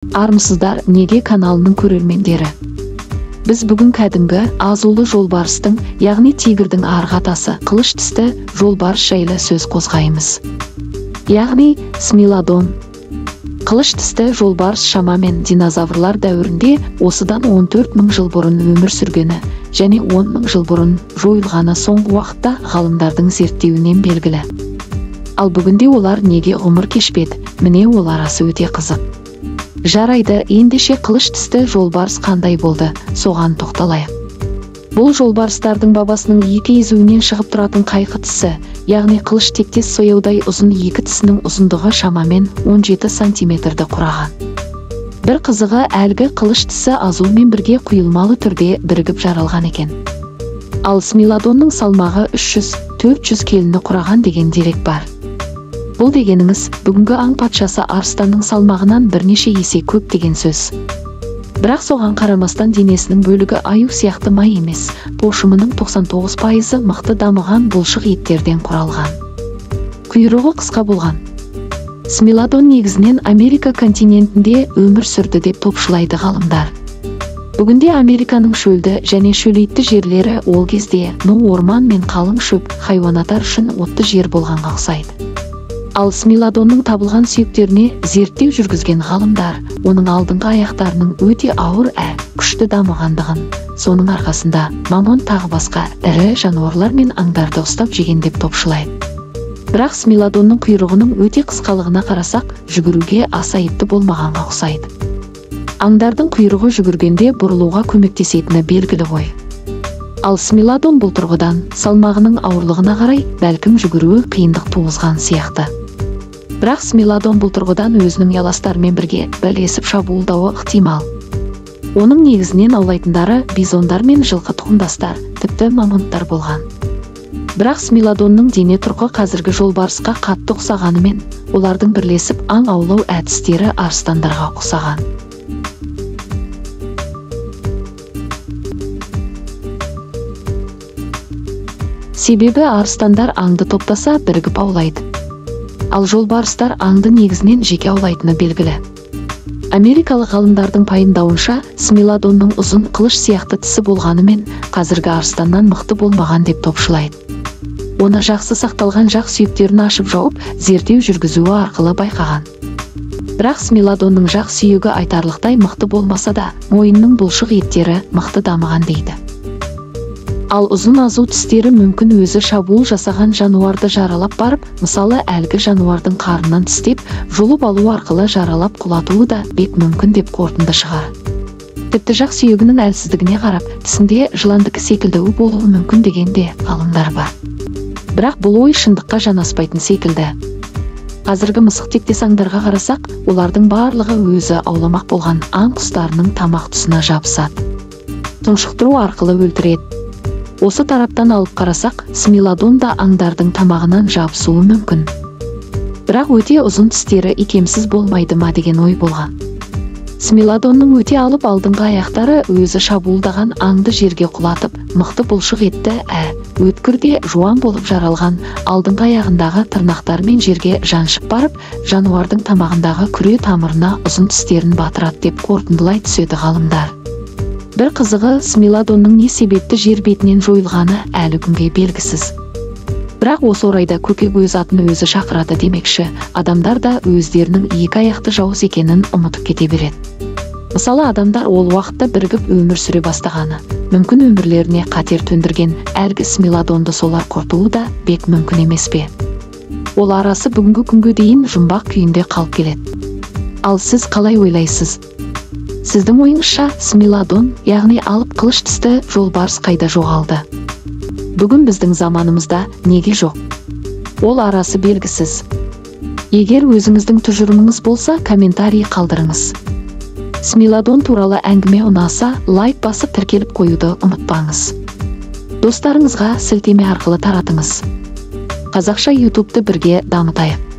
Армысыздар неге каналының көрермендері. Біз бүгін кәдімгі азулы жолбарыстың, яғни тигрдің арғы атасы қылыш тісті жолбарыс жайлы сөз қозғаймыз. Яғни смилодон. Қылыш тісті жолбарыс шамамен динозаврлар дәуірінде осыдан 14 мың жыл бұрын өмір сүргені және 10 мың жыл бұрын жойылғаны соңғы уақытта ғалымдардың зерттеуінен белгілі. Ал бүгінде олар неге ғұмыр кешпеді? Міне ол арасы өте қызық. Жарайды, ендеше қылыш тісті жолбарыс қандай болды, соған тоқталайық. Бұл жолбарыстардың бабасының екі езуінен шығып тұратын қайқы тісі, яғни қылыш тектес сояудай ұзын екі тісінің ұзындығы шамамен 17 сантиметрді құраған. Бір қызығы, әлгі қылыш тісі азумен бірге құйылмалы түрде бірігіп жаралған екен. Ал смилодонның салмағы 300-400 келіні құраған деген дерек бар. Бұл дегеніңіз, бүгінгі аң патшасы арыстанның салмағынан бірнеше есе көп деген сөз. Бірақ соған қарамастан денесінің бөлігі аю сияқты май емес, пошымының 99% мықты дамыған бұлшық еттерден құралған. Құйрығы қысқа болған. Смилодон негізінен Америка континентінде өмір сүрді деп топшылайды ғалымдар. Бүгінде Американың шөлді және шөлейтті жерлері ол кезде ну орман мен қалың шөп хайуанаттар үшін отты жер болғанға ұқсайды. Ал смилодонның табылған сүйектеріне зерттеу жүргізген ғалымдар оның алдыңғы аяқтарының өте ауыр күшті дамығандығын, соның арқасында мамонт тағы басқа ірі жануарлар мен аңдарды ұстап жеген деп топшылайды. Бірақ смилодонның құйрығының өте қысқалығына қарасақ, жүгіруге аса епті болмағанға ұқсайды. Аңдардың құйрығы жүгіргенде бұрылуға көмектесетіні белгілі ғой. Ал смилодон бұл тұрғыдан салмағының ауырлығына қарай бәлкім жүгіруі қиындық туғызған сияқты. Бірақ смилодон бұл тұрғыдан өзінің ұяластарымен бірге бірлесіп шабуылдауы ықтимал. Оның негізінен аулайтындары бизондар мен жылқы тұқымдастар, тіпті мамонттар болған. Бірақ смилодонның дене тұрқы қазіргі жолбарысқа қатты ұқсағанымен, олардың бірлесіп аң аулау әдістері арыстандарға ұқсаған. Себебі арыстандар аңды топтаса бірігіп аулайды. Ал жолбарыстар аңды негізінен жеке аулайтыны белгілі. Америкалық ғалымдардың пайымдауынша, смилодонның ұзын қылыш сияқты тісі болғанымен, қазіргі арыстаннан мықты болмаған деп топшылайды. Оны жақсы сақталған жақ сүйектерін ашып жауып, зерттеу жүргізуі арқылы байқаған. Бірақ смилодонның жақ сүйегі айтарлықтай мықты болмаса да, мойнының бұлшық еттері мықты дамыған дейді. Ал ұзын азу тістері мүмкін өзі шабуыл жасаған жануарды жаралап барып, мысалы әлгі жануардың қарнынан тістеп, жұлып алу арқылы жаралап құлатуы да бек мүмкін деп қорытынды шығар. Тіпті жақ сүйегінің әлсіздігіне қарап, тісінде жыландікі секілді болуы мүмкін деген де ғалымдар бар. Бірақ бұл ой шындыққа жанаспайтын секілді. Қазіргі мысық тектес аңдарға қарасақ, олардың барлығы өзі ауламақ болған аң құстарының тамақ тұсына жабысады. Тұншықтыру арқылы өлтіреді. Осы тараптан алып қарасақ, смилодон да аңдардың тамағынан жабысуы мүмкін. Бірақ өте ұзын тістері икемсіз болмайды ма деген ой болған. Смилодонның өте алып алдыңғы аяқтары өзі шабуылдаған аңды жерге құлатып, мықты бұлшық етті өткір де жуан болып жаралған алдыңғы аяғындағы тырнақтарымен жерге жаншып барып, жануардың тамағындағы күре тамырына ұзын тістерін батырады деп қорытындылай түседі ғалымдар. Бір қызығы, смилодонның не себепті жер бетінен жойылғаны әлі күнге белгісіз. Бірақ осы орайда көкек өз атын өзі шақырады демекші, адамдар да өздерінің екі аяқты жауыз екенін ұмытып кете береді. Мысалы, адамдар ол уақытта бірігіп өмір сүре бастағаны, мүмкін өмірлеріне қатер төндірген әлгі смилодонды солар құртуы да бек мүмкін емес пе? Ол арасы бүгінгі күнге дейін жұмбақ күйінде қалып келеді. Ал сіз қалай ойлайсыз? Сіздің ойыңызша, смилодон, яғни алып қылыш тісті жолбарыс қайда жоғалды? Бүгін біздің заманымызда неге жоқ? Ол арасы белгісіз. Егер өзіңіздің тұжырымыңыз болса, комментарий қалдырыңыз. Смилодон туралы әңгіме ұнаса, лайк басып тіркеліп қоюды ұмытпаңыз. Достарыңызға сілтеме арқылы таратыңыз. Қазақша YouTube'ты бірге дамытайық.